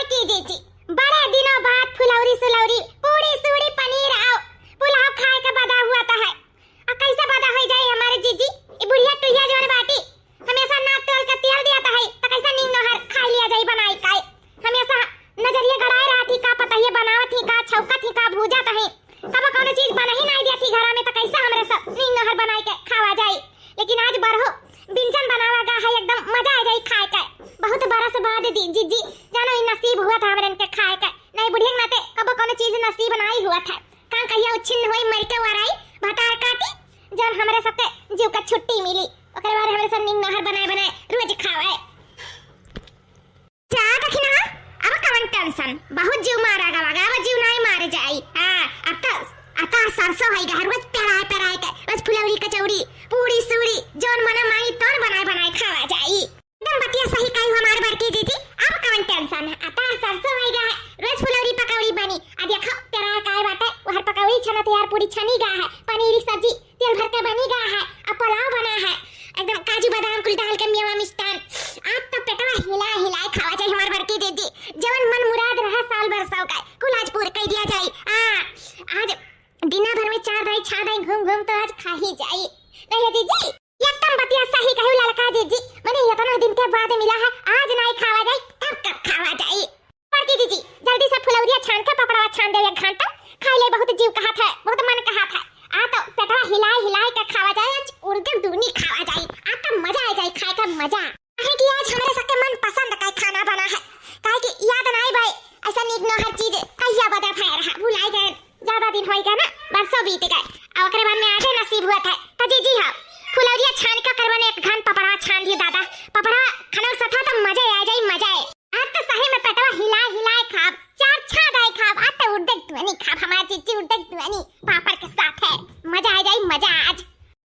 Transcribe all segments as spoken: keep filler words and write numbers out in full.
की जीजी, बड़े दिनों बाद फुलौरी सुलौरी, पूड़ी सूड़ी, पनीर आउ पुलाव खाए का बदा हुआ त है। आ कैसे बदा होइ जाई हमारे जीजी? ई बुढ़िया टुहिया जौन बाटी, हमेशा नाक तोल के तेल दिया त है, त कैसे नीक नोहर खाई लिया जाई बनाई काई? हमेशा नजरिया गड़ाए रहत ही का, पता ही बनावत ही का, छौकत ही का, भूजत ही। कबो कौनो चीज बना ही नाई देती घरा में, त कैसे हमरे सब नीक नोहर बनाई के खावा जाई? लेकिन आज बरहो व्यंजन बनावा गा है, एकदम मजा आ जाई खाए के। बहुत बरस बाद दी जीजी, जानो ई नसीब हुआ था हमरन के खाए के। नहीं बुढ़िया नाते कबो कौनो चीज नसीब नाई हुआ था। का कहिया उच्छिन्न होई मर के वराई भतार काटी, जब हमरे सबके जीव का छुट्टी मिली, ओकरे बाद हमरे सब नीक नोहर बनाए बनाए रोज खावे। जा दखिना, अब कवन टेंशन, बहुत जीव मारा गवा गा, अब जीव नाई मारे जाई। हाँ, अब तो, अब तो सरसों होई गा, रोज पेराए पेराए के, रोज फुलौरी कचौड़ी, पूड़ी सूड़ी, जौन मना मांगी तौन बनाए बनाए खावा जाई। एकदम बतिया सही कही हमार बड़की जीजी, अब कवन टेंशन है, अब तो सरसों होई गा है, रोज फुलौरी पकौड़ी बनी। अब देखो पेराए काए बाटे, वहर पकौड़ी छनत यार, पूड़ी छनी गा है, पनीरी सब्जी तेल भर के बनी गा है, अब पुलाव बना है, एकदम काजू बादाम कुल डाल के मेवा मिष्ठान। आज तो पेटवा हिला हिलाए खावा जाए हमार बड़की जीजी, जवन मन मुराद रहा साल भर सौ का, कुल आज पूर कई दिया जाए। आ, आज दिना भर में चार दाई छह दाई घूम घूम तो आज खा ही जाए। नहीं जीजी, एकदम बतिया सही कहू ललका जीजी, मने इतना दिन के बाद मिला है, आज नाई खावा जाए तब कब खावा जाए? बड़की जीजी, जल्दी से फुलौरिया छान के पपड़वा छान दे एक घंटा, खाई ले, बहुत जीव कहत है, बहुत मन कहत है। आ तो पेटवा हिलाए हिलाए के खावा जाए, आज उर्दे दुनी खावा जाए, आ तो मजा आ जाए खाए का मजा। काहे कि आज हमरे सबके मन पसंद का खाना बना है, काहे कि याद नाई भाई, ऐसा नीक नोहर चीज कहिया बदा भय रहा, भुलाई गए। ज्यादा दिन होई गया ना, बरसों बीत गए, आ ओकरे बाद में आजे नसीब हुआ था। तो जीजी हाँ, फुलौरिया छान के करवन एक घन पपड़वा छान दिए दादा, पपड़वा खाना सथा तो मजा आ जाई, मजा है। आज तो सही में पेटवा हिलाए हिलाए खाब, चार छह दाई खाब, आज तो उर्दे दुआनी खाब, हमार जीजी उर्दे दुआनी पापड़ के साथ है, मजा आ जाई, मजा आज।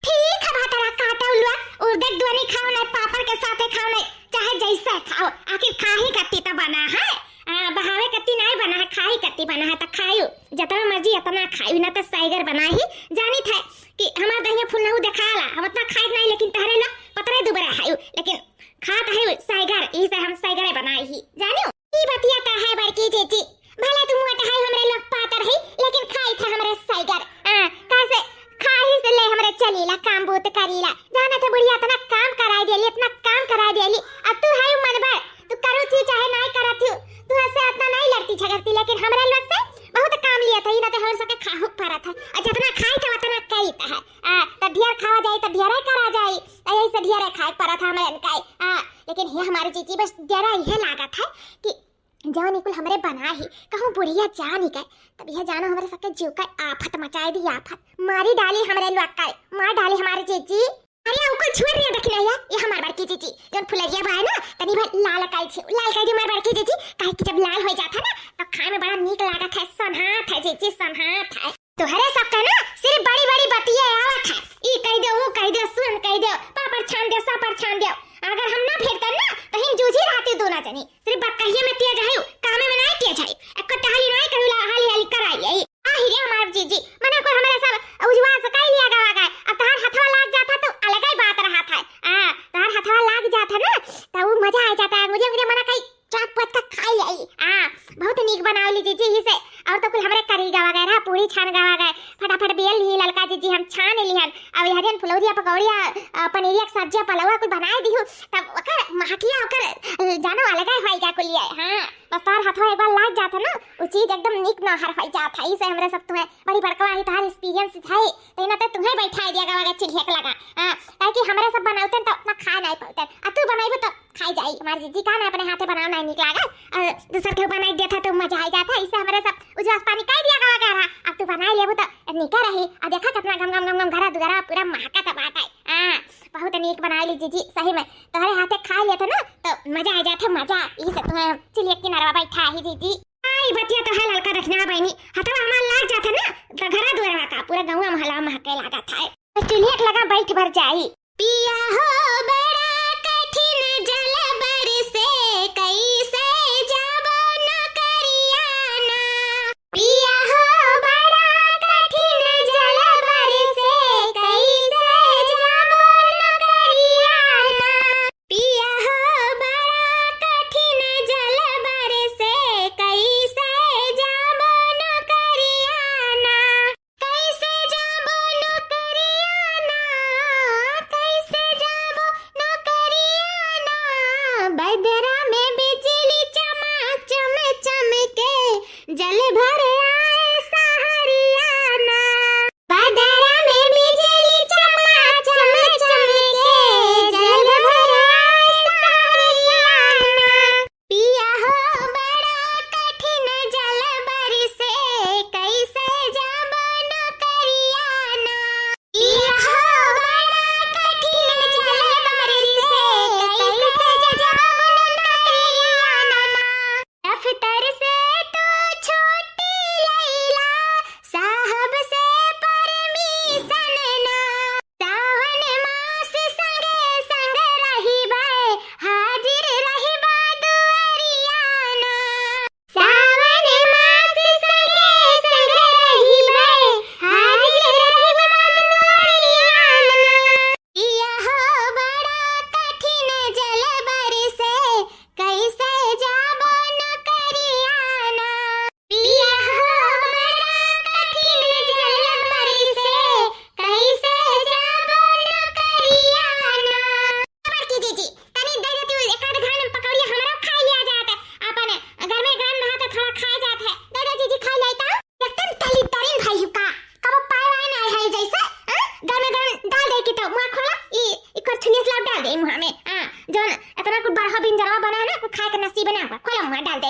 ठीक है भतरा काटा उलवा, उर्दे दुआनी खाओ ना, पापड़ के साथे खाओ ना, चाहे जैसे खाओ, आखिर खाही कत्ती तो बना है। आ, बहावे कत्ती नाई बना है, खाही कत्ती बना है तो खायू, जितना मर्जी इतना खायू, ना तो साइगर बना ही। जानी थे कि हमार दहिया फुलनहू देखाला, हम उतना खाइत नाई, लेकिन तहरे लोग पतरे दुबरे हायू, लेकिन खात है साइगर, यही से हम साइगरे बनाई ही, जानियो। ई बतिया तो है बड़की जीजी, भले तू मोट है हमरे लोग पातर है, लेकिन खाई थे हमरे साइगर। आ, कैसे खाही से ले हमरे चलीला, काम बूत करीला। जाना थे बुढ़िया इतना काम कराई देली, इतना काम कराई देली। अब तू है मनबड़, तू करू थी चाहे नाई करत थी, तू ऐसे इतना नाई लड़ती झगड़ती, लेकिन हमरे लोग से बहुत काम लिया था, ई ना तो हमरे सबके खाहू परत है। और जितना खाई थे उतना करी थे। आ, तो ढेर खावा जाई तो ढेर करा जाई, तो यही से ढेर खाए परत है हमरे इनका। आ, लेकिन हे हमारे जीजी, बस डरा यह लागत है कि जवन ई कुल हमरे बना ही, कहूँ बुढ़िया जानी के, तब यह जानो हमरे सबके जीव का आफत मचाए दी, आफत। मारी डाली हमरे लोग का, मार डाली हमारे जीजी। अरे, ऊ कुल छोड़ रे, देखी ना ये, ये हमार बड़की जीजी, जौन फुलरिया बा है ना, तनी भर लाल काई थी, लाल काई थी हमार बड़की जीजी, काहे कि जब लाल हो जाता ना, तो खाए में बड़ा नीक लागत है, सन्हात है जीजी, सन्हात है। तोहरे सबके ना सिर्फ बड़ी-बड़ी बतिये आवत है। ई कह दे, वो कह दे, सुन कह दे, पापड़ छान दे, सापड़ छान दे। अगर हम ना फेंकतन ना, तो हिम जूझी रहती दोनों जनी। सिर्फ बतकहिए में तेज है, कामे में नहीं तेज है। एको टहली नहीं कहूला, हाली हाली कराई आई। आ ही रे हमार जीजी, मने को हमरे सब उजवा से कह लिया गवा गए। अब तहार हथवा लाग जाता तो अलग ही बात रहा था। आ, तहार हथवा लाग जाता ना, तो वो मजा आ जाता। मुझे, मुझे मना कही चाट पट का खाई आई। आ, बहुत नीक बनावली जीजी, ही से। और तो कुल हमरे करी गवा गए रहा, पूरी छान गवा गए, फटाफट बेल ली ललका जीजी, हम छान लिहन। अब हरियन फुलौरिया, पकौड़िया, अ, पनीरिया के सब्जिया, पलौआ कुल बनाए दिहु, तब ओकर महकिया ओकर, अ, जानो अलग ही होई गा कुलिया। हाँ, बस तार हथवा एक बार लाग जात है ना, वो चीज एकदम नीक नहर होई जात है। इसे हमरे सब तुम्हें बड़ी बड़कवा ही तहार experience है, तो ना तो तुम्हें बैठाए दिया गवा गए चूल्हे के लगा। हाँ, ताकि हमरे सब बनावते तो अपना खा नहीं पाते, आ तू बनाइबू तो खाई जाई। हमार जीजी का ना अपने हाथे बनाओ ना नीक लागल, और दूसर के बनाई देता तो मजा आ जाता। इससे हमरे सब उजवास पानी कह दिया गवा गया रहा। अब तू बनाई लेबू तो निका रही। और देखा कितना गम गम गम गम घरा दुआरा पूरा महकत बाटे। हाँ, बहुत नीक बनाई ली जीजी, सही में। तोहरे हाथे खा लेते ना तो मजा आ जाता, मजा। यही से तुम्हें चुलिया किनारवा बैठा ही जीजी। आई बतिया तो है ललका दखिना बहनी, हथवा हमार लाग जाता ना तो घरा दुआरवा का पूरा गौवा मोहल्ला महके लागत है। तो चुलिया के लगा बैठ भर जाई। पिया हो बड़ा कठिन जल बरसे, कैसे जाबो नौकरिया ना। पिया हो बड़ा कठिन जल बरसे, कैसे जाबो नौकरिया ना। पिया हो बड़ा कठिन जल बरसे,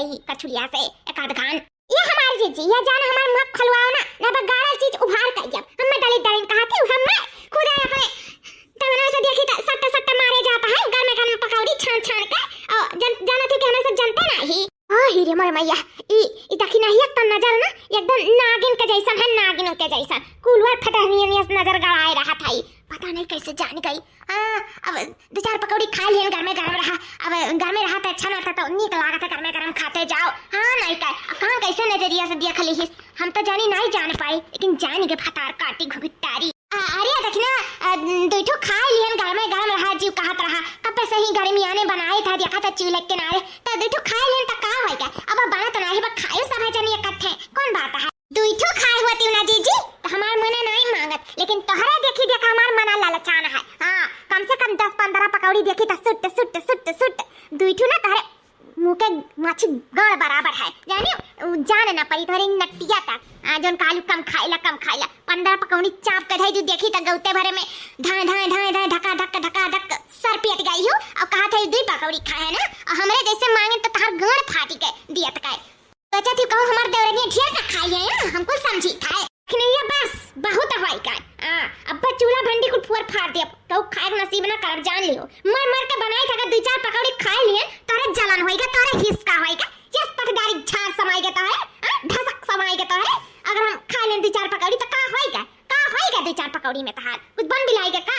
कछुलिया से एक आध घान। ये हमार जीजी, ये जान हमार मुँह खुलवाओ ना, ना बा गाड़ल चीज उभार कर जब। हम मैं डली डली कहा थी, हम मैं खुद आए अपने तमन्ना से देखी त सट्टा सट्टा मारे जाता है, गरमे गरम पकौड़ी छान छान के। और जन, जाना थी कि हमें सब जनते नहीं। ओ हीरे मोर मैया, ई, ई देखी नहीं एक तो नजर ना एकदम नागिन के जैसन है, नागिन के जैसन। कुलवर फटहनियन नजर गड़ाए रहा था ई। पता नहीं कैसे जान गई। हाँ, अब दो चार पकौड़ी खा लियन, गरमे गरम रहा। अब गरमे रहा त अच्छा ना था, तो नीक लागत है गरमे गरम खाते जाओ। हाँ, नहीं का, अब कहाँ कैसे नजरिया से देख ली हिस? हम तो जानी नहीं जान पाई, लेकिन जानी के फटार काटी घुघटारी। आ, अरे देखी ना, आ, दुई ठो खा लियन, गरमे गरम रहा, जीव कहत रहा, कब से ही गर्मियाने बनाए था, देखा था चूल्हे के किनारे, तो दुई ठो खा लियन तो का होई का? अब बनत नहीं बा, खायो सब है जनी इकट्ठे, कौन बात है? दुई ठो खाए होती ना जीजी, तो हमार मना नहीं मांगत, लेकिन तोहरे देखी देखा हमार मना ललचान है। हाँ, कम से कम दस पन्द्रह पकौड़ी देखी तो सुट, सुट, सुट, सुट। दुई ठो ना तोहरे मुँह के माछी गाड़ बराबर है, जानी? उ जान ना पड़ी तोहरे नटिया तक। आ, जौन कालू कम खाइला, कम खाइला। पन्द्रह पकौड़ी चाप के धई दू, देखी तो गौते भरे में धाए, धाए, धाए, धाए, धका धक, धका धक, सर पेट गई हो। और कहा था, "दुई पकौड़ी खाए ना," और हमरे जैसे मांगे तो तहार गाड़ फाटी के दियत का। सोचा थी कहूँ हमार देवरनिया ढेर ना खाई है, हाँ, हमको समझी था। लेकिन ये बस बहुत होई का। आ, अब बस चूल्हा भंडी कुल फोर फाड़ दे, अब कहूँ खाए के नसीब ना करब, जान लियो। मर मर के बनाई था, अगर दो चार पकौड़ी खाए लिए, तोरे जलन होई का, तोरे हिसका होई का, यस पटदारी झाड़ समाई के तोरे, आ, ढसक समाई के तोरे। अगर हम खा लें दो चार पकौड़ी तो का होई का? का होई का दो चार पकौड़ी में तहार? कुछ बन बिलाई के का?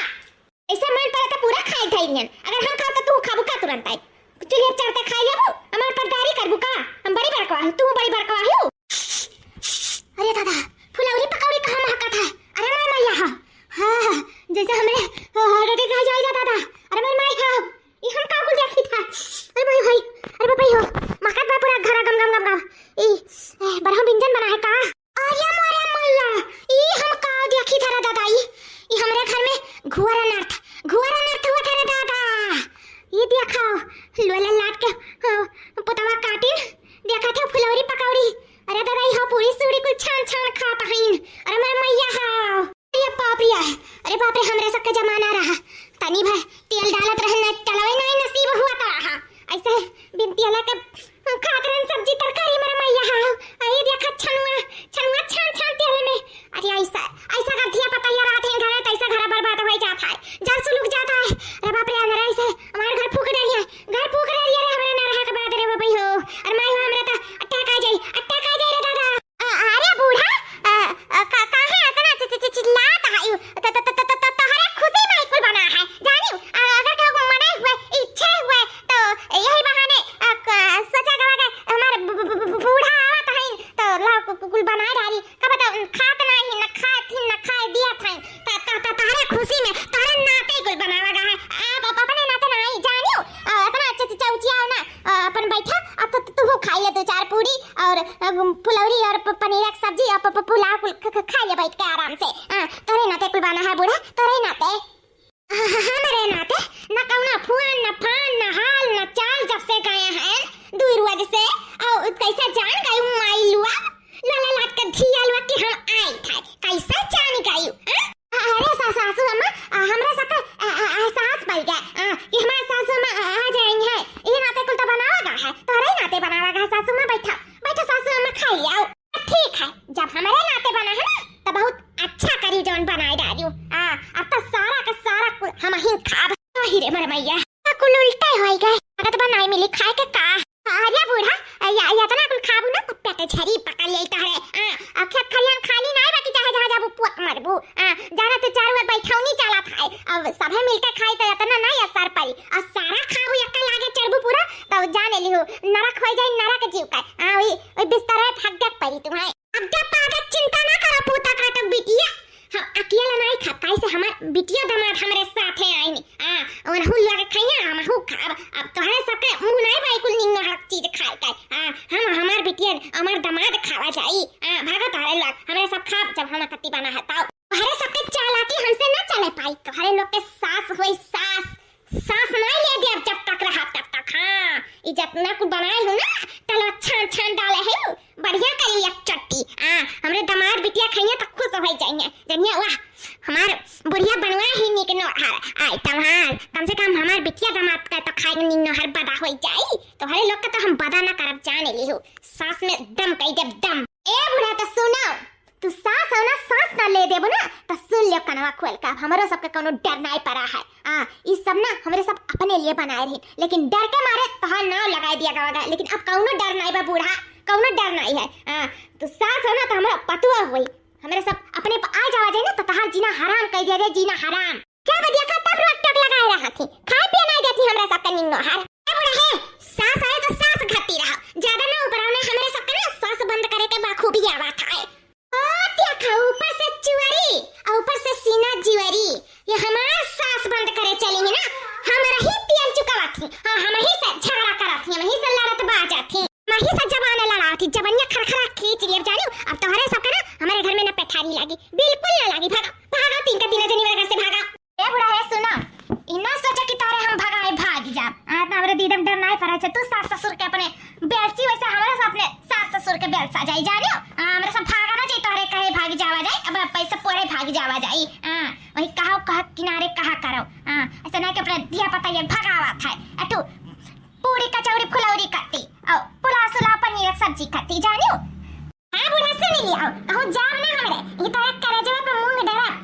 ऐसे मन पड़े तो पूरा खाए धइल हन। अगर हम खाब तो तू खाबू का तुरंत आई? चुलिया चढ़ते खाई लेबू? हमार पटदारी करबू का? हम बड़ी बड़कवा हूँ, तू बड़ी बड़कवा हूँ। अरे दादा, फुलौरी पकौड़ी कहाँ महकत है? अरे माय मैया, हाँ, हाँ, हाँ, जैसे हमरे, हाँ, हाँ, रोटी खाई जाई ना दादा। अरे माय माय, हाँ, ये हम का कुल देखी था? अरे भाई, भाई, अरे बाप रे हो, महकत बा पूरा घर गम गम गम गम। ई, ए, बरहम व्यंजन बना है का? अरे मोरे मैया, ई हम का देखी था रे दादा, ई, ई हमरे घर में घुअर अनर्थ, घुअर अनर्थ हुआ था रे दादा। ई देखा, लोला लाट के, हाँ, पुतवा काटिन, देखा था फुलौरी पकौड़ी। अरे दादा, ई हाँ पूरी सूरी कुल छान छान खात हईन। अरे मोरे मैया हाँ। अरे बाप रे, अरे बाप रे, हमरे सबके जमाना रहा, तनी भर तेल डालत रहन, ना तलवे नहीं नसीब हुआ था रहा। ऐसे बिन तेला के खात रहन सब्जी तरकारी, मर मैया हाँ। अरे देखा छनुआ, छनुआ छान छान तेल में। अरे ऐसा, ऐसा कर दिया पता ये रात है घर, तैसा घर बर्बाद हो जाता है, जल सुलुक जाता है। अरे बाप रे, अंदर ऐसे हमारे घर फूक डालिए, घर फूक डालिए रे, हमारे ना रहा के बाद रे बाबा हो। अरे माई हो, हमरा तो अटैक आ जाई, अटैक आ जाई रे दादा। अ, अरे बूढ़ा, अ, अ, का, काहे अतना चि-, चि-, चि-, चिल्लात हयू? त, त, त, त, त, त, तोहरे खुशी में कुल बना है, जानियो? अ, अगर केहू मनाई हुए, इच्छे हुए, तो यही बहाने, अ, क-, सोचा गवा के हमार बू-, बू-, बू-, बू-, बूढ़ा आवत हईन, तो लाओ कु-, कु-, कुल बनाए डाली। का बताओ, खात नाही, न खात ही, न खाए दिया था। त, त, त, तोहरे खुशी में, तोहरे नाते कुल बनावा गा है। आप, आप अपने नाते नाही, जानियो? अ, अतना अच्छा, अच्छा, उचिया हो ना। अ, अपन बैठा, आ तो तू खाई ले दो चार पूरी और, अ, फुलौरी और प-, पनीर की सब्जी और प-, प-, पुलाव कुल ख-, ख-, खाई ले बैठ के आराम से। हाँ, तोरे नाते कुल बना है बूढ़ा, तोरे नाते। हमरे नाते न कौना फुआन, न फान, न हाल, न चाल, जब से गए हैं दूर वज से, और कैसे जान गई माई लुआ, लाला लाट के धिया लुआ कि हम आई थे, कैसे जान गई, हाँ? अरे सा-, सासू अम्मा, अ, हमरा सबके, अ, अ, एहसास पड़ गया, अ, कि हमारे सासू अम्मा, अ, आ जाएंगे। ये नाते कुल तो बनावा गा है, तोहरे नाते बनावा गा है सासू अम्मा, बैठा, बैठा सासू अम्मा, खाई आओ। ठीक है, जब हमारे नाते बना है ना, तो बहुत अच्छा करी जौन बनाए डालियो। आ, अब तो सारा का सारा कुल हम ही खाब। अहि रे मर मैया, कुल उल्टे होई गए। लागत बा नाई मिली खाए के का? अरे बूढ़ा, या, या इतना कुल खाबू ना, तो पेट झरी पकड़ ले तहरे। आ, अब खेत खलियान खाली नाई बाकी, चाहे जहाँ जाबू, पुअत मरबू। आ, जाना तो चारों ओर बैठौनी चलत है। अब सभे मिलके खाई तो इतना नाई असर पड़ी। आ सारा खाबू, एक लागे चढ़बू पूरा, तो जाने लिहो, नरक होई जाई, नरक जीव का। आ, वही, वही बिस्तरे फगक पड़ी तुम्हें। अब जब पागल चिंता ना करो, पूता काटक बिटिया। हम अकेला नाई खाब, काहे से हमार बिटिया दामाद हमरे साथे आइन। आ, उनहू लगे खाइया, हमहू खाब। अब तोहरे सबके मुँह नाई बाई कुल निंगो हर चीज खाए के। आ, हम, हमार बिटिया, हमार दामाद खावा जाई। आ, भागा तोहरे लोग, हमरे सब खाब जब हम कत्ती बना है तब। तोहरे सबके चालाकी हमसे ना चले पाई। तोहरे लोग के सास होई सास, सास नाई ले देब जब तक रहब तब तक। हाँ, ई जतना कुल बनाए हो ना, तलवा छान छान डाले है, बढ़िया करी एक चट्टी। आ, हमरे दामाद बिटिया खइया तो खुश हो जाइए। जनिया वाह, हमार बुढ़िया बनवा ही निक नोहर। आय तब हाँ, कम से कम हमार बिटिया दामाद का तो खाए के निक नोहर बदा हो जाई। तोहरे लोग का तो हम बदा ना करब जाने ली। सास में दम कई देब, दम। ए बूढ़ा, तो सुनो, तू सास हो ना, सास ना ले देबो ना, तो सुन लियो कनवा खोल के, अब हमरो सबके कौनो डर नाई परा है। आ, ई सब ना हमरे सब अपने लिए बनाए रही, लेकिन डर के मारे तोहार नाव लगाई दिया गवा गए, लेकिन अब कौनो डर नाई बा बूढ़ा, कौनो डर नाई है। आ, तू सास हो ना, तो हमरा पतुआ होई, हमरे सब अपने प आ जावा जाए ना, तो तोहार जीना हराम कर दिया जाए, जीना हराम। क्या बा देखा, तब रोक टोक लगाए रहा थी, खाए पिए नाई देती हमरा सब के निन्नो हार। ए बूढ़ा है, सास आए तो सास घती रहा, ज्यादा ना उबराव, ना हमरे सब के ना सास बंद करे के बखूबी आवत है। ओ देखा, ऊपर से चुअरी और ऊपर से सीना जिवरी, ये हमार सास बंद करे चली है ना, हम रही तेल चुकावत ही, हाँ, हम ही से झगड़ा करत ही, हम ही से लड़त बाजत ही, हम ही से जबान लड़ावत ही, जबनिया खरखरा खींच लिए जानियो। अब तोहरे सब के ना हमारे घर में ना पेठारी लागी, बिल्कुल ना लागी। भागा, भागा, तीन का तीन जनी मेरे घर से भागा। ए बूढ़ा है, सुनो, ई ना सोचा कि तोहरे हम भगाए भाग जाब। आ, तो हमरे दीदम डर नाई पड़े छे। तू सास ससुर के अपने बेलसी, वैसे हमरे से अपने सास ससुर के बेलसा जाई, जानियो। आ, हमरे सब भागा ना जाई, तोहरे कहे भाग जावा जाई, अब पैसे पड़े भाग जावा जाई। आ, वही कहो कहा किनारे कहा करो। आ, ऐसे ना कि अपने दिया पता ये भगावा था। अटू पूरी कचौड़ी फुलौरी करती, और पुलाव सुलाव पनीर सब्जी करती, जानियो। हाँ बूढ़ा, सुन लिया, कहूँ जाब ना हमरे, ये तोरा करेजवा पे मूंग डरब।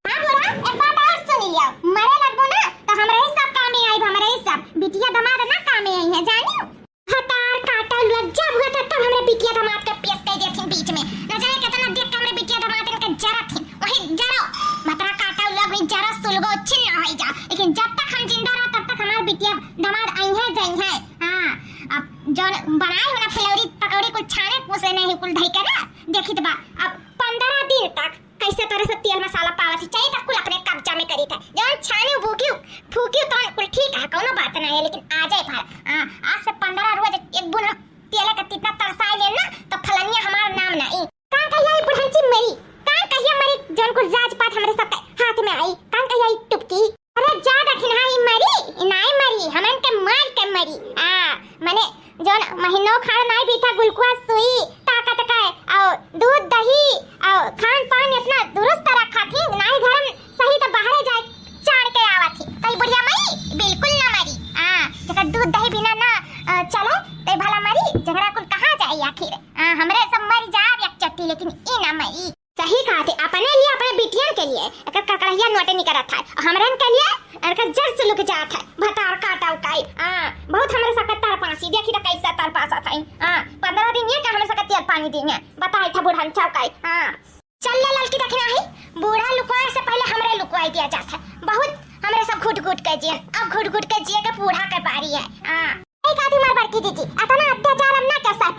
हाँ बूढ़ा, एक बात और सुन लिया, मरे लगबो ना, तो हमरे ही सब कामे आई, हमरे ही सब, बिटिया दामाद ना कामे आई है, जानियो। भतार काटा लग जा हुआ था, तब हमरे बिटिया दामाद के पेश कर देथिन बीच में। न जाने कितना देख के हमरे बिटिया दामाद इनके जरत हिन, वही जरो। भतार काटा लग हुई जरो, सुलगो छिन्न हो जा, लेकिन जब तक हम जिंदा रहो, तब तक हमार बिटिया दामाद आई है, जाई है। हाँ, अब जौन बनाए हो ना फुलौरी पकौड़ी, कुल छाने कूसे नहीं, कुल धई के ना, देखी तो बा, अब पंद्रह दिन तक कैसे तरह से तेल मसाला पावत ही, चाहिए तो कुल अपने कब्जा में करी था। जौन छाने भूकी फूकी तो कुल ठीक है, कौनो बात नहीं है, लेकिन आ जाए भार, हाँ, आज से पंद्रह रोज एक बूंद हम तेल का तितना तरसाए लेन ना, तो फलनिया हमार नाम नहीं। का कहिया ई बुढ़ंची मरी, का कहिया मरी, जौन कुल राजपाट हमरे सबके हाथ में आई, का कहिया ई टुपकी। अरे जा दखिनहा, ई मरी, ई नाई मरी, हमन के मार के मरी। आ, मने जौन महीनों खाड़ नाई बीता, गुलकुआ सुई, ताकत का, और दूध दही, और खान पान इतना दुरुस्त रखा थी, नाई घर में सही तो बाहरे जाए चाड़ के आवा थी। तो ई बुढ़िया मरी? बिल्कुल ना मरी। आ, जकर दूध दही बिना ना, अ, चले, तो भला मरी, जकरा कुल कहाँ जाई आखिर? आ, हमरे सब मर जाब एक चट्टी, लेकिन ई ना मरी। सही कहा थे, अपने लिए, अपने बिटियन के लिए एकर ककड़हिया नोटे निकरत है, और हमरन के लिए एकर जड़ से लुक जात है। भतार काटा उकाई, हाँ, बहुत हमरे सके तरपासी, देखी तो कैसे तरपासत है, हाँ, पंद्रह दिन ये का हमरे सके तेल पानी दी है, बताई था बुढ़न चौकाई, हाँ। चल ले ललकी दखिनहा, बूढ़ा लुकवाए से पहले हमरे लुकवाई दिया जात है, बहुत हमरे सब घुट घुट के जियन, अब घुट घुट के जिए के बूढ़ा के बारी है, हाँ। ए काठी मार बड़की जीजी, अतना अत्याचार हम ना कर सह